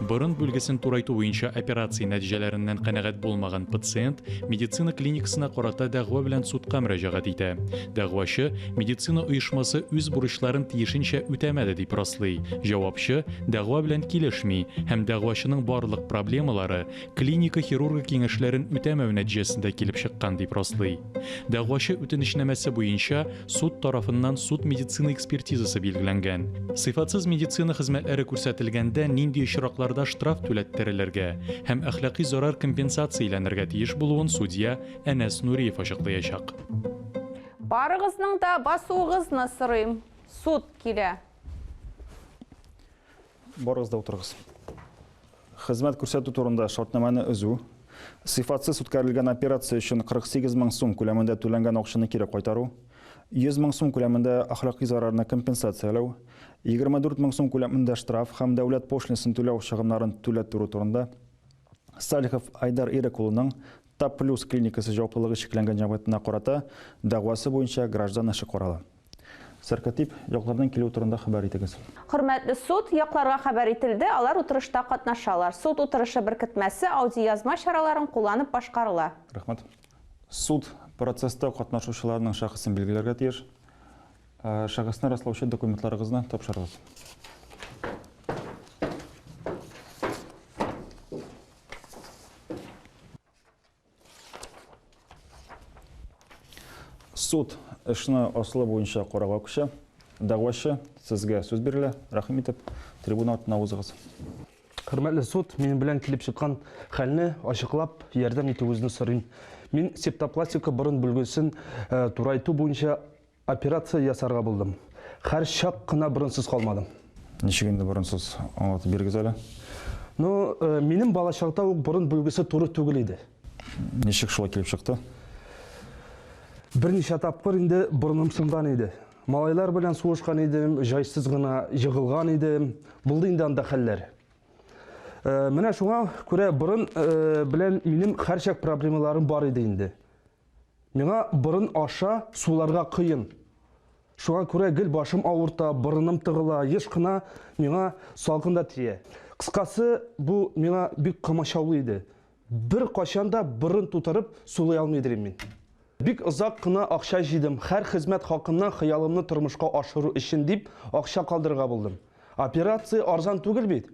Борын бүлгесен турайту буенча операция нәтиҗәләреннән канәгать булмаган пациент медицина клиникасына карата дәгъва белән судка мөрәҗәгать итә. Дәгъвачы, медицина оешмасы үз бурычларын тиешенчә үтәмәде дип раслый. Җавапчы дәгъва белән килешми һәм дәгъвачының барлык проблемалары клиника хирургы киңәшләрен үтәмәү нәтиҗәсендә килеп чыккан дип раслый. Дәгъвачы үтенечнамәсе буенча суд тарафыннан суд-медицина экспертизасы билгеләнгән. Сыйфатсыз медицина хезмәтләре күрсәтелгәндә нинди очракларда штраф түләттерелергә һәм әхлакый зарар компенсацияләнергә тиеш булуын судья Әнәс Нуриев ачыклаячак. Барыгызның да басуыгызны сорыйм. Суд килә. Барыгыз да утырыгыз. Хезмәт күрсәтү турында шартнамәне өзү, сыйфатсыз үткәрелгән операция өчен 48 мең сум күләмендә түләнгән акчаны кире кайтару, 100 мең сум күләмендә әхлакый зарарны компенсацияләү, 24 мең сум күләмендә штраф һәм дәүләт пошлинасын түләү чыгымнарын түләттерү турында Салихов Айдар Ирек улының Тап Плюс клиникасы җаваплылыгы чикләнгән җәмгыятенә карата дәгъвасы буенча граждан эше карала. Сәркатип, якларның килүе турында хәбәр итегез. Хөрмәтле суд, якларга хәбәр ителде, алар утырышта катнашалар. Суд утырышы беркетмәсе аудиоязма чараларын кулланып башкарыла. Рәхмәт. Суд процесста катнашучыларның шәхесен билгеләргә тиеш. Шәхесне раслаучы документларыгызны тапшырыгыз. Суд эшне асылы буенча карауга күчә. Дәгъвачы, сезгә сүз бирелә. Рәхим итеп, трибуна артына узыгыз. Хөрмәтле суд, минем белән килеп чыккан хәлне ачыклап, ярдәм итүегезне сорыйм. Мин септопластика борын бүлгесен э, турайту буенча Операция ясарга булдым. Хәр чак кына борынсыз калмадым. Ничек инде борынсыз? Аңлатып бирегез әле. Ну, минем балачакта ук борын бүлгесе туры түгел иде. Ничек шулай килеп чыкты? Берничә тапкыр инде борыным сынган иде. Малайлар белән сугышкан идем, җайсыз гына егылган идем. Булды инде анда хәлләр. Менә шуңа күрә борын белән минем һәрчак проблемаларым бар иде инде. Миңа борын аша суларга кыен. Шуңа күрә гел башым авырта, борыным тыгыла, еш кына миңа салкын да тия. Кыскасы, бу миңа бик комачаулый иде. Беркайчан да борын тутырып сулый алмый идем мин. Бик озак кына акча җыйдым, һәр хезмәт хакыннан хыялымны тормышка ашыру өчен дип акча калдырырга булдым. Операция арзан түгел бит.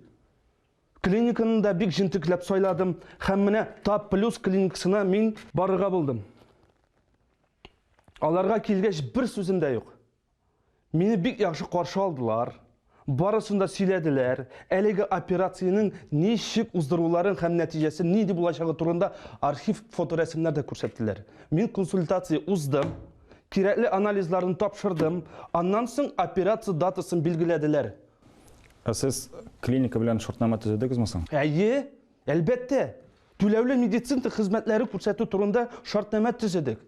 Клиниканы да бик җентекләп сайладым һәм менә Тап Плюс клиникасына мин барырга булдым. Аларга килгәч бер сүзем дә юк. Мине бик яхшы каршы алдылар. Барысын да сөйләделәр. Әлеге операциянең ничек уздыруларын һәм нәтиҗәсе нинди булачагы турында архив фоторәсемнәр дә күрсәттеләр. Мин консультация уздым, кирәкле анализларны тапшырдым. Аннан соң операция датасын билгеләделәр. Ә сез клиника белән шартнамә төзедегезме соң? Әйе, әлбәттә. Түләүле медицина хезмәтләре күрсәтү турында шартнамә төзедек.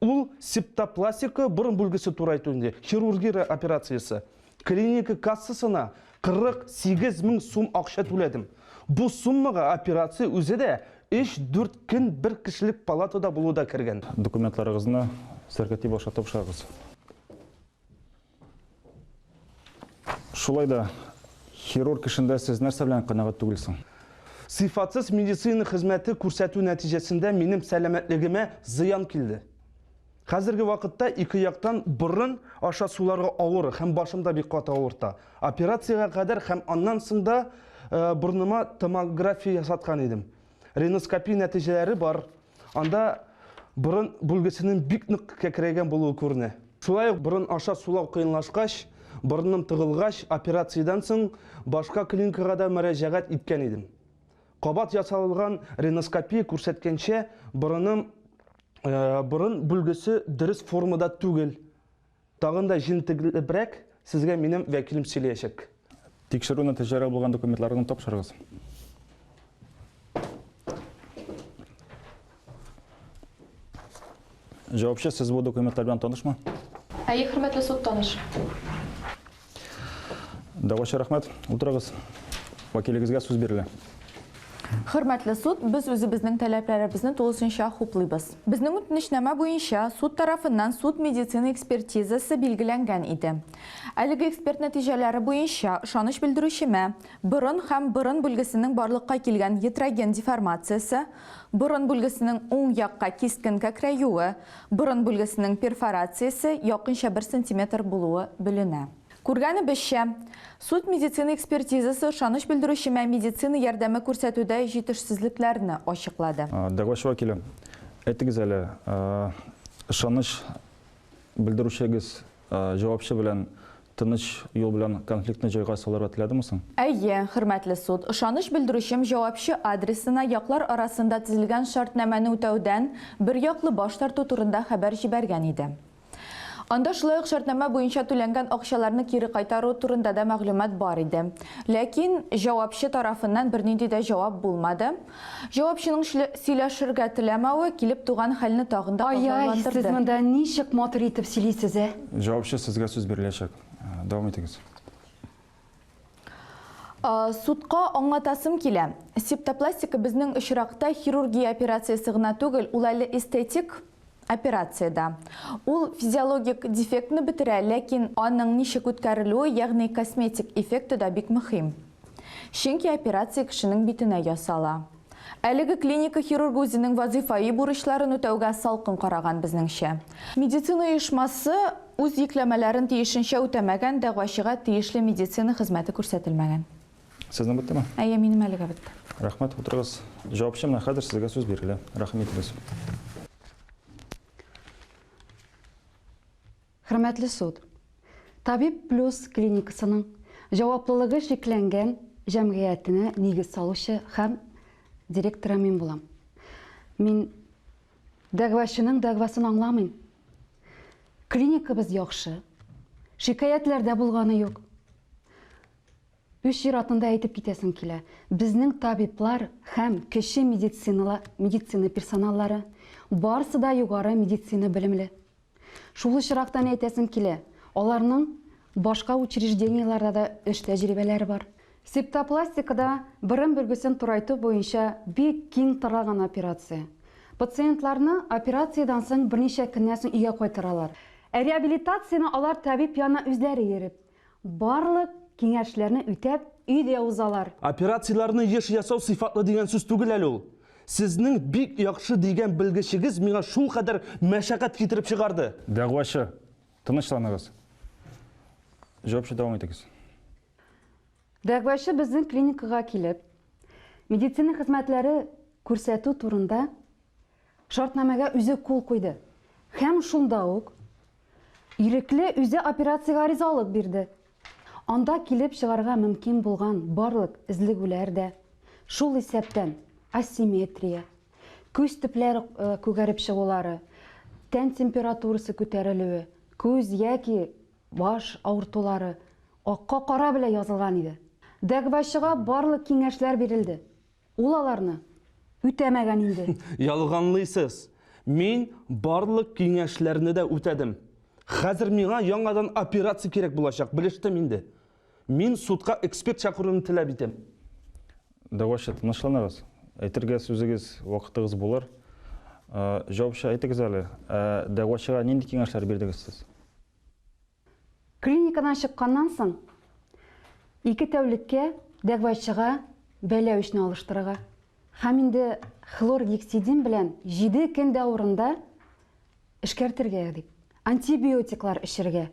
Ул септопластика, борын бүлгесе турайту инде, хирургия операциясе. Клиника кассасына 48 мең сум акча түләдем. Бу суммага операция үзе дә 3-4 көн бер кешелек палатада булу да кергән. Документларыгызны сәркатип аша тапшырыгыз. Шулай да, хирург эшендә сез нәрсә белән канәгать түгел соң? Сыйфатсыз медицина хезмәте күрсәтү нәтиҗәсендә минем сәламәтлегемә зыян килде. Хәзерге вакытта ике яктан борын аша суларга авыр һәм башым да бик каты авырта. Операциягә кадәр һәм аннан соң да э, борыныма томография ясаткан идем. Риноскопия нәтиҗәләре бар. Анда борын бүлгесенең бик нык кәкрәйгән булуы күренә. Шулай ук борын аша сулау кыенлашкач, борыным тыгылгач, операциядән соң башка клиникага да мөрәҗәгать иткән идем. Кабат ясалган риноскопия күрсәткәнчә, борыным э, борын бүлгесе дөрес формада түгел. Тагын да җентеклебрәк сезгә минем вәкилем сөйләячәк. Тикшерү нәтиҗәләре булган документларны тапшырыгыз. Җавапчы, сез бу документлар белән танышмы? Әйе, хөрмәтле суд, таныш. Дәгъвачы, рәхмәт. Утырыгыз. Вәкилегезгә сүз бирелә. Хөрмәтле суд, без үзебезнең таләпләребезне тулысынча хуплыйбыз. Безнең үтенечнамә буенча суд тарафыннан суд-медицина экспертизасы билгеләнгән иде. Әлеге эксперт нәтиҗәләре буенча, ышаныч белдерүчемә борын һәм борын бүлгесенең барлыкка килгән ятроген деформациясе, борын бүлгесенең уң якка кискен кәкрәюе, борын бүлгесенең перфорациясе якынча бер сантиметр булуы беленә. Күргәнебезчә, суд-медицина экспертизасы ышаныч белдерүчемә медицина ярдәме күрсәтүдә җитешсезлекләрне ачыклады. Дәгъвачы вәкиле, әйтегез әле, ышаныч белдерүчегез җавапчы белән тыныч юл белән конфликтны җайга салырга теләдеме соң? Әйе, хөрмәтле суд, ышаныч белдерүчем җавапчы адресына яклар арасында төзелгән шартнамәне үтәүдән берьяклы баш тарту турында хәбәр җибәргән иде. Анда шулай ук шартнамә буенча түләнгән акчаларны кире кайтару турында да мәгълүмат бар иде. Ләкин җавапчы тарафыннан бернинди дә җавап булмады. Җавапчының сөйләшергә теләмәве килеп туган хәлне тагын да Ай-яй, сез катлауландырды. монда ничек матур итеп сөйлисез, ә? Җавапчы, сезгә сүз биреләчәк. Дәвам итегез. Судка аңлатасым килә. Септопластика безнең очракта хирургия операциясе гына түгел, ул әле эстетик операция дә. Ул физиологик дефектны бетерә, ләкин аның ничек үткәрелүе, ягъни косметик эффекты да бик мөһим. Чөнки операция кешенең битенә ясала. Әлеге клиника хирургы үзенең вазыйфаи бурычларын үтәүгә салкын караган, безнеңчә. Медицина оешмасы үз йөкләмәләрен тиешенчә үтәмәгән, дәгъвачыга тиешле медицина хезмәте күрсәтелмәгән. Сезнең беттеме? Әйе, минем әлегә бетте. Рәхмәт, утырыгыз. Җавапчы, менә хәзер сезгә сүз бирелә. Рәхим итегез. Хөрмәтле суд! Табиб Плюс клиникасының җаваплылыгы чикләнгән җәмгыятенә нигез салучы һәм директоры мин булам. Мин дәгъвачының дәгъвасын аңламыйм. Клиникабыз яхшы, шикаятьләр дә булганы юк. Үз чиратында әйтеп китәсем килә, безнең табиблар һәм кече медицинала, медицина персоналлары барысы да югары медицина белемле. Шул очрактан әйтәсем килә, аларның башка учреждениеләрдә дә эш тәҗрибәләре бар. Септопластикада борын бөлгесен турайту буенча бик киң таралган операция. Пациентларны операциядән соң берничә көннән соң өйгә кайтаралар. Ә реабилитацияне алар табиб янына үзләре йөреп, барлык киңәшләрне үтәп, өйдә узалар. Операцияләрне еш ясау сыйфатлы дигән сүз түгел әле ул. Сезнең бик яхшы дигән белгечегез миңа шулкадәр мәшәкать китереп чыгарды. Дәгъвачы, тынычланыгыз. Җавапчы, дәвам итегез. Дәгъвачы безнең клиникага килеп, медицина хезмәтләре күрсәтү турында шартнамәгә үзе кул куйды һәм шунда ук ирекле үзе операциягә ризалык бирде. Анда килеп чыгарга мөмкин булган барлык өзлегүләр дә, шул исәптән асимметрия, күз төпләре күгәреп чыгулары, тән температурасы күтәрелүе, күз яки баш авыртулары акка кара белән язылган иде. Дәгъвачыга барлык киңәшләр бирелде. Ул аларны үтәмәгән инде. Ялганлыйсыз. Мин барлык киңәшләрне дә үтәдем. Хәзер миңа яңадан операция кирәк булачак, белештем инде. Мин судка эксперт чакыруны теләп итәм. Дәгъвачы, тынычланыгыз. Әйтергә сүзегез, вакытыгыз булыр. Җавапчы, әйтегез әле, ә дәгъвачыга нинди киңәшләр бирдегез сез? Клиникадан чыкканнан соң, ике тәүлеккә дәгъвачыга бәйләвечне алыштырырга һәм инде хлоргексидин белән җиде көн дәверендә эшкәртергә дип, антибиотиклар эчәргә,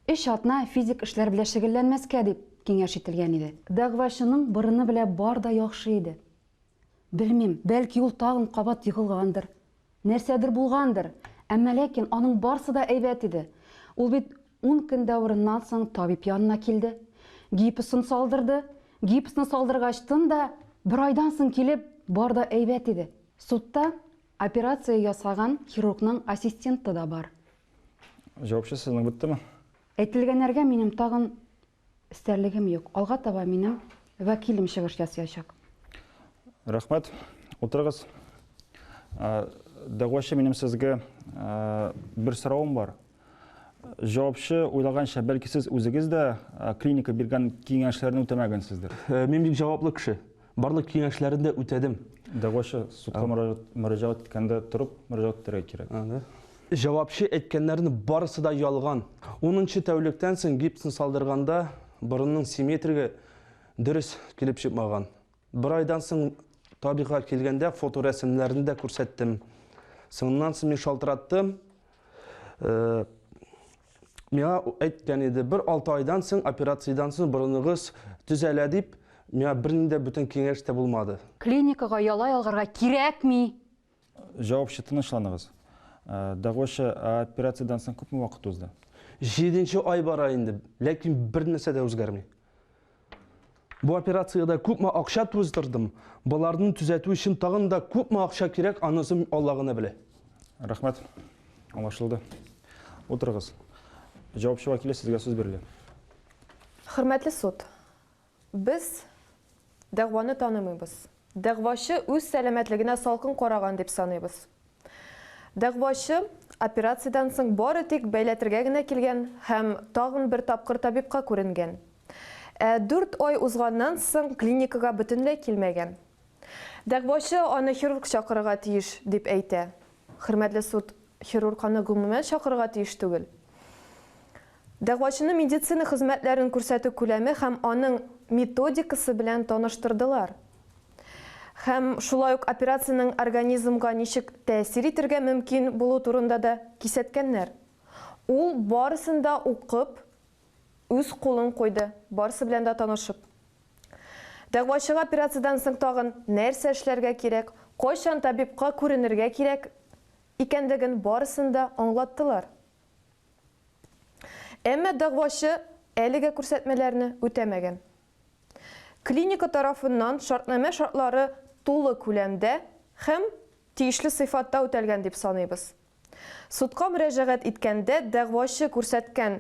өч атна физик эшләр белән шөгыльләнмәскә дип киңәш ителгән иде. Дәгъвачының борыны белән бар да яхшы иде. Белмим, бәлки ул тагын кабат егылгандыр, нәрсәдер булгандыр, әмма ләкин аның барсы да әйбәт иде. Ул бит ун көн дәвереннән соң табиб янына килде, гипсын салдырды, гипсны салдыргачтын да бер айдан соң килеп, бар да әйбәт иде. Судта операция ясаган хирургның ассистенты да бар. Җавапчы, сезнең беттеме? Әйтелгәннәргә минем тагын Өстәрлегем юк. Алга таба минем вәкилем чыгыш ясыячак. Рәхмәт. Утырыгыз. Дәгъвачы, минем сезгә бер соравым бар. Җавапчы уйлаганча, бәлки сез үзегез дә клиника биргән киңәшләрне үтәмәгәнсездер? Мин бик җаваплы кеше. Барлык киңәшләрен дә үтәдем. Дәгъвачы судка мөрәҗәгать иткәндә торып мөрәҗәгать итәргә кирәк. Җавапчы әйткәннәрнең барысы да ялган. Унынчы тәүлектән соң гипсны салдырганда борынның симметригы дөрес килеп чыкмаган. Бер айдан соң табибка килгәндә фоторәсемнәрне дә күрсәттем. Соңыннан соң мин шалтыраттым. Э, миңа әйткән иде, бер 6 айдан соң операциядән соң борыныгыз төзәлә дип, миңа бернинди дә бүтән киңәш тә булмады. Клиникага яла ялгарга кирәкми. Җавапчы, тынычланыгыз. Э, дәгъвачы, операциядән соң күпме вакыт узды? Җиденче ай бара инде, ләкин бер нәрсә дә үзгәрми. Бу операциядә күпме акча туздырдым, боларны төзәтү өчен тагын да күпме акча кирәк, анысын Алла гына белә. Рәхмәт. Аңлашылды. Утырыгыз. Җавапчы вәкиле, сезгә сүз бирелә. Хөрмәтле суд, без дәгъваны танымыйбыз. Дәгъвачы үз сәламәтлегенә салкын караган дип саныйбыз. Дәгъвачы операциядән соң бары тик бәйләтергә генә килгән һәм тагын бер тапкыр табибка күренгән. Ә дүрт ай узганнан соң клиникага бөтенләй килмәгән. Дәгъвачы аны хирург чакырырга тиеш, дип әйтә. Хөрмәтле суд, хирург аны гомумән чакырырга тиеш түгел. Дәгъвачыны медицина хезмәтләрен күрсәтү күләме һәм аның методикасы белән таныштырдылар. Һәм шулай ук операциянең организмга ничек тәэсир итергә мөмкин булу турында да кисәткәннәр. Ул барысын да укып, үз кулын куйды, барысы белән дә танышып. Дәгъвачыга операциядән соң тагын нәрсә эшләргә кирәк, кайчан табибка күренергә кирәк икәнлеген барысын да аңлаттылар. Әмма дәгъвачы әлегә күрсәтмәләрне үтәмәгән. Клиника тарафыннан шартнамә шартлары тулы күләмдә һәм тиешле сыйфатта үтәлгән дип саныйбыз. Судка мөрәҗәгать иткәндә дәгъвачы күрсәткән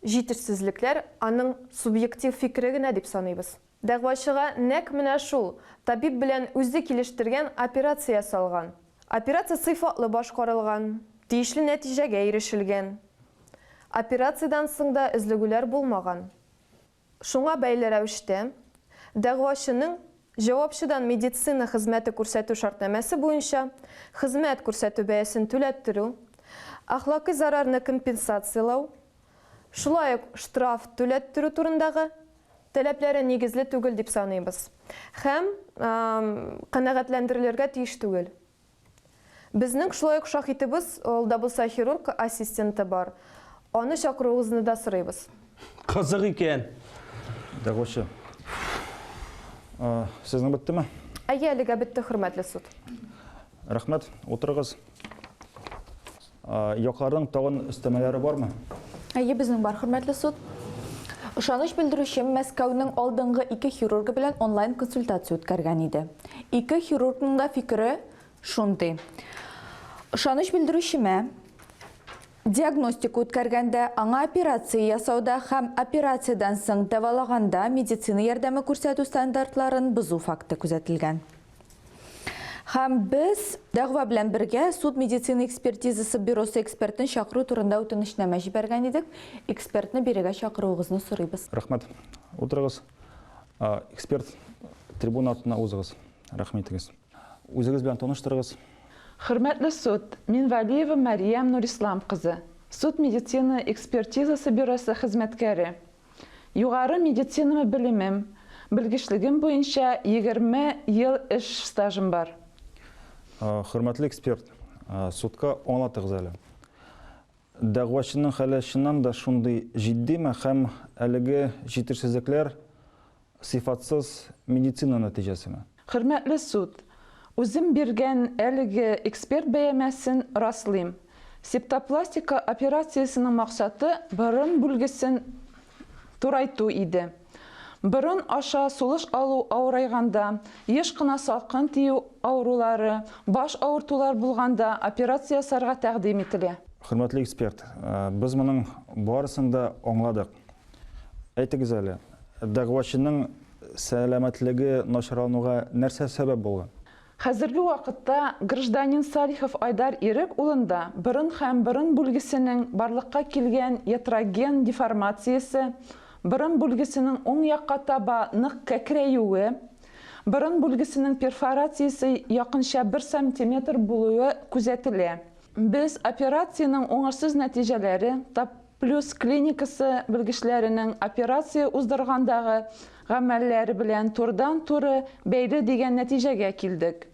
җитешсезлекләр аның субъектив фикере генә дип саныйбыз. Дәгъвачыга нәкъ менә шул табиб белән үзе килештергән операция ясалган. Операция сыйфатлы башкарылган, тиешле нәтиҗәгә ирешелгән. Операциядән соң да өзлегүләр булмаган. Шуңа бәйле рәвештә, дәгъвачының җавапчыдан медицина хезмәте күрсәтү шартнамәсе буенча хезмәт күрсәтү бәясен түләттерү, әхлакый зарарны компенсацияләү, шулай ук штраф түләттерү турындагы таләпләре нигезле түгел дип саныйбыз һәм канәгатьләндерелергә тиеш түгел. Безнең шулай ук шаһитыбыз, ул да булса хирург ассистенты бар. Аны чакыруыгызны да сорыйбыз. Кызык икән. Дәгъвачы. Сезнең беттеме? Әйе, әлегә бетте, хөрмәтле суд. Рәхмәт, утырыгыз. Якларның тагын өстәмәләре бармы? Әйе, безнең бар, хөрмәтле суд. Ышаныч белдерүче Мәскәүнең алдынгы ике хирургы белән онлайн консультация үткәргән иде. Ике хирургның да фикере шундый. Ышаныч белдерүчемә диагностика үткәргәндә, аңа операция ясауда һәм операциядән соң дәвалаганда медицина ярдәме күрсәтү стандартларын бозу факты күзәтелгән. Һәм без дәгъва белән бергә суд-медицина экспертизасы бюросы экспертын чакыру турында үтенечнамә җибәргән идек. Экспертны бирегә чакыруыгызны сорыйбыз. Рәхмәт. Утырыгыз. Эксперт, трибуна артына узыгыз. Рәхим итегез. Үзегез белән таныштырыгыз. Хөрмәтле суд, мин Вәлиева Мәрьям Нурислам кызы, суд-медицина экспертизасы бюросы хезмәткәре. Югары медицина белемем, белгечлегем буенча 20 ел эш стажым бар. Хөрмәтле эксперт, судка аңлатыгыз әле. Дәгъвачының хәле чыннан да шундый җитдиме һәм әлеге җитешсезлекләр сыйфатсыз медицина нәтиҗәсеме? Хөрмәтле суд, үзем биргән әлеге эксперт бәямәсен раслыйм. Септопластика операциясенең максаты борын бүлгесен турайту иде. Борын аша сулыш алу авырайганда, еш кына салкын тию авырулары, баш авыртулар булганда операция ясарга тәкъдим ителә. Хөрмәтле эксперт, без моның барысын да аңладык. Әйтегез әле, дәгъвачының сәламәтлеге начарлануга нәрсә сәбәп булган? Хәзерге вакытта гражданин Салихов Айдар Ирек улында борын һәм борын бүлгесенең барлыкка килгән ятроген деформациясе, борын бүлгесенең уң якка таба нык кәкрәюе, Борын бүлгесенең перфорациясе якынча бер сантиметр булуы күзәтелә. Без операциянең уңышсыз нәтиҗәләре Тап Плюс клиникасы белгечләренең операция уздыргандагы гамәлләре белән турыдан-туры бәйле дигән нәтиҗәгә килдек.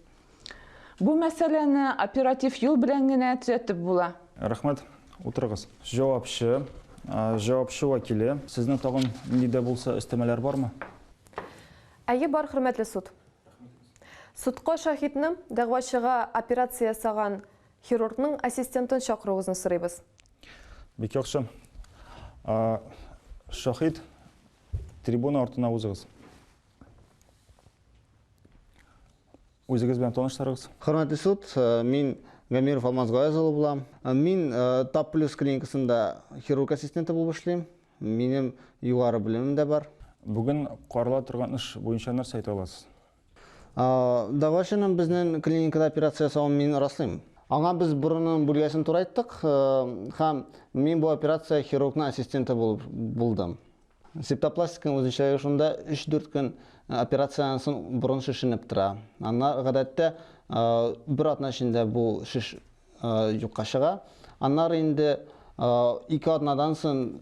Бу мәсьәләне оператив юл белән генә төзәтеп була. Рәхмәт. Утырыгыз. Җавапчы, җавапчы вәкиле, сезнең тагын нинди дә булса өстәмәләр бармы? Әйе, бар, хөрмәтле суд. Судка шаһитны, дәгъвачыга операция ясаган хирургның ассистентын чакыруыгызны сорыйбыз. Бик яхшы. Шаһит, трибуна артына узыгыз. Үзегез белән таныштырыгыз. Хөрмәтле суд, мин Гамиров Алмаз Гаяз улы булам. Мин ТАП плюс клиникасында хирург ассистенты булып эшлим. Минем югары белемем дә бар. Бүген карала торган эш буенча нәрсә әйтә аласыз? Дәгъвачының безнең клиникада операция ясавын мин раслыйм. Аңа без борынын бүлгәсен турайттык һәм мин бу операция хирургның ассистенты булып булдым. Септопластиканың үзенчәлеге шунда, өч-дүрт көн операциядән соң борын шешенеп тора. Аннары, гадәттә, бер атна эчендә бу шеш юкка чыга. Аннары инде ике атнадан соң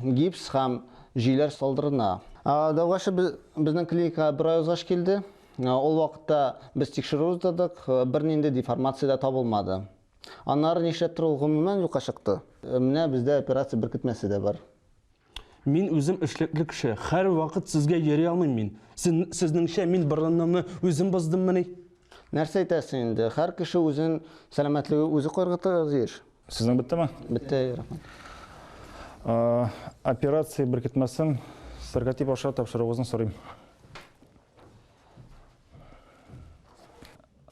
гипс һәм җөйләр салдырына. Дәвачы безнең клиникага бер ай узгач килде. Ул вакытта без тикшерү уздырдык, бернинди деформация дә табылмады. Аннары нишләптер ул гомумән юкка чыкты. Менә бездә операция беркетмәсе дә бар. Мин үзем эшлекле кеше, һәрвакыт сезгә йөри алмыйм мин. Сезнеңчә, мин борынымны үзем боздыммыни? Нәрсә әйтәсең инде, һәр кеше үзен сәламәтлеге үзе кайгыртырга тиеш. Сезнең беттеме? Бетте, рәхмәт. Операция беркетмәсен сәркатип аша тапшыруыгызны сорыйм.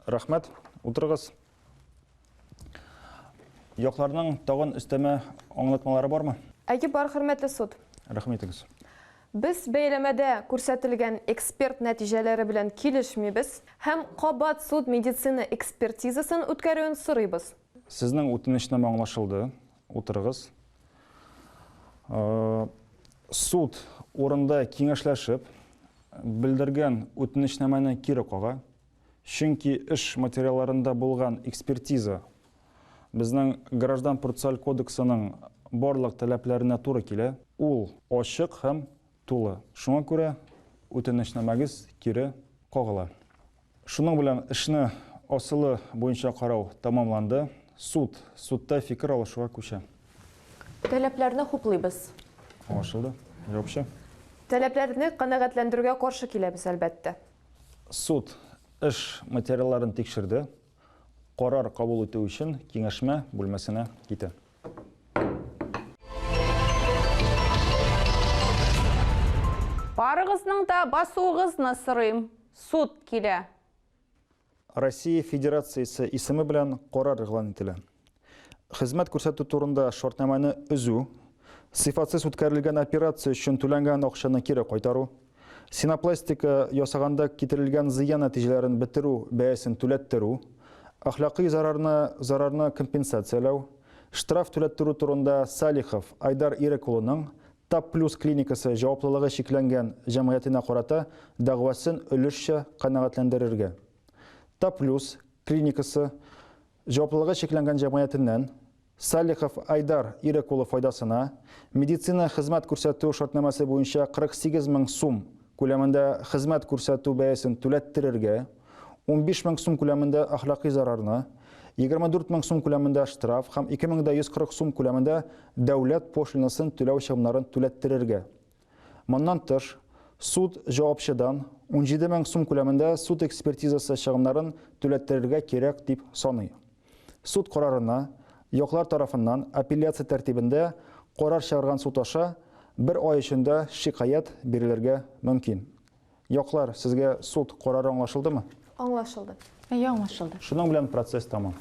Рәхмәт, утырыгыз. Якларның тагын өстәмә аңлатмалары бармы? Әйе, бар, хөрмәтле суд. Рәхим итегез. Без бәяләмәдә күрсәтелгән эксперт нәтиҗәләре белән килешмибез һәм кабат суд-медицина экспертизасын үткәрүен сорыйбыз. Сезнең үтенечнамә аңлашылды. Утырыгыз. Суд урында киңәшләшеп, белдергән үтенечнамәне кире кага. Чөнки эш материалларында булган экспертиза безнең Граждан процессуаль кодексының барлык таләпләренә туры килә. Ул ачык һәм тулы. Шуңа күрә үтенечнамәгез кире кагыла. Шуның белән эшне асылы буенча карау тәмамланды. Суд судта фикер алышуга күчә. Таләпләрне хуплыйбыз. Аңлашылды. Җавапчы. Таләпләрне канәгатьләндерүгә каршы киләбез, әлбәттә. Суд эш материалларын тикшерде, карар кабул итү өчен киңәшмә бүлмәсенә китә. Барыгызның да басуыгызны сорыйм, суд килә. Россия Федерациясе исеме белән карар игълан ителә. Хезмәт күрсәтү турында шартнамәне өзү, сыйфатсыз үткәрелгән операция өчен түләнгән акчаны кире кайтару, синопластика ясаганда китерелгән зыян нәтиҗәләрен бетерү бәясен түләттерү, әхлакый зарарны зарарны компенсацияләү, штраф түләттерү турында Салихов Айдар Ирек улының Тап Плюс клиникасы җаваплылыгы чикләнгән җәмгыятенә карата дәгъвасын өлешчә канәгатьләндерергә. Тап Плюс клиникасы җаваплылыгы чикләнгән җәмгыятеннән Салихов Айдар Ирек улы файдасына медицина хезмәт күрсәтү шартнамәсе буенча 48 мең сум күләмендә хезмәт күрсәтү бәясен түләттерергә, 15 мең сум күләмендә әхлакый зарарны, 24 мең сум күләмендә штраф һәм 2140 сум күләмендә дәүләт пошлинасын түләү чыгымнарын түләттерергә. Моннан тыш, суд җавапчыдан 17 мең сум күләмендә суд экспертизасы чыгымнарын түләттерергә кирәк дип саный. Суд карарына яклар тарафыннан апелляция тәртибендә карар чыгарган суд аша бер ай эчендә шикаять бирелергә мөмкин. Яклар, сезгә суд карары аңлашылдымы? Аңлашылды. Әйе, аңлашылды. Шуның белән процесс тәмам.